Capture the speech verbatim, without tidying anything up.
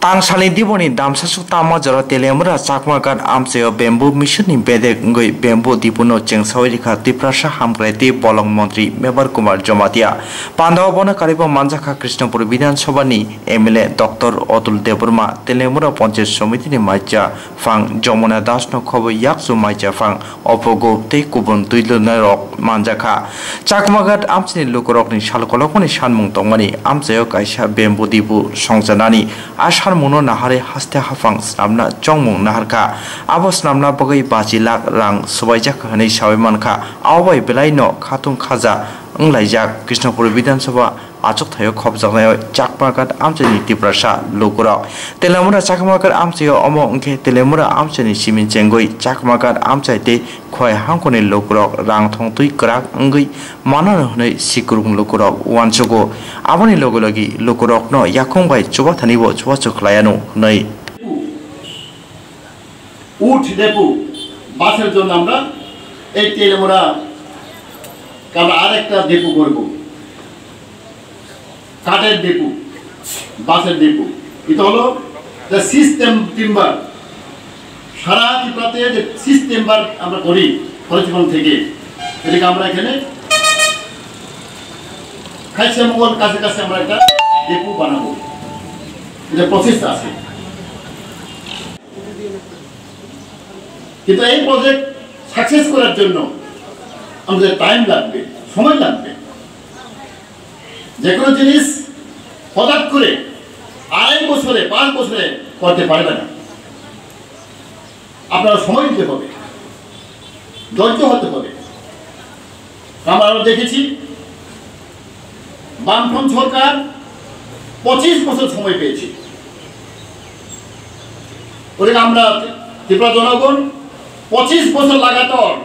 Tangsalni diboni damsasuk tamo jora Teliamura Chakmaghat amchaio bamboo missionni bedek wngwi bamboo dipuno chengsawi rikha Tiprasa hamkrai tei bolong montri Mebar Kumar Jamatia. Pandao bono karibo manjakha Krishnapur Bidhan Sabhani M L A Doctor Atul Debbarma, Teliamura Panchayat Somitini maicha phang Jamuna Dasno khobo yakchu maicha phang Ophogo tei kubun twi lwnairok manjakha. Chakmaghat amchaini lukurokni sal kolokmani sanmung tongmani amchaio kaisa bamboo dibu songchanani. A sanmungno naharwi haste haphang swnamna chongmung naharkha. Abo swnamna bagwi bachi lakh rang swbaijakha hwnwi sawi mankha. Abo bai belaino khatung khaja wnglaijak Krishnapur Bidhan Sabha achukthai-o khopjaknai Chakmaghat amchaini Tiprasa lukurok. Teliamura Chakmaghat amchaio omo wngkhe Teliamura amchaini simi chengwi Chakmaghat amchai tei Khowai hangkhorni lukurok rang thong twi kwrak wngwi mano hwnwi sikrung lukurok uansugo. Aboni logi logi lukurokno yakung bai chubathanibo chubachu khlaianw hwnwi. উট ডেপো বাসের জন্য আমরা এই তেলেমুড়া আমরা আরেকটা ডেপো করব। কাঠের ডেপো, বাসের ডেপো। এটা হলো যে সিস্টেম টিম্বার, সারা ত্রিপুরাতে যে সিস্টেম বার আমরা করি খরচবন থেকে, এটাকে আমরা এখানে খাইছিয়ামঙ্গল কাছে কাছে আমরা একটা ডেপো বানাবো। এটা প্রসেস আছে। কিন্তু এই প্রজেক্ট সাকসেস করার জন্য আমাদের টাইম লাগবে, সময় লাগবে। যে কোনো জিনিস হঠাৎ করে আড়াই বছরে, পাঁচ বছরে করতে পারবে না। আপনারা সময় দিতে হবে, ধৈর্য হতে হবে। আমরা আরো দেখেছি, বামফ্রন্ট সরকার পঁচিশ বছর সময় পেয়েছে। ওদিকে আমরা ত্রিপুরা জনগণ পঁচিশ বছর লাগাতার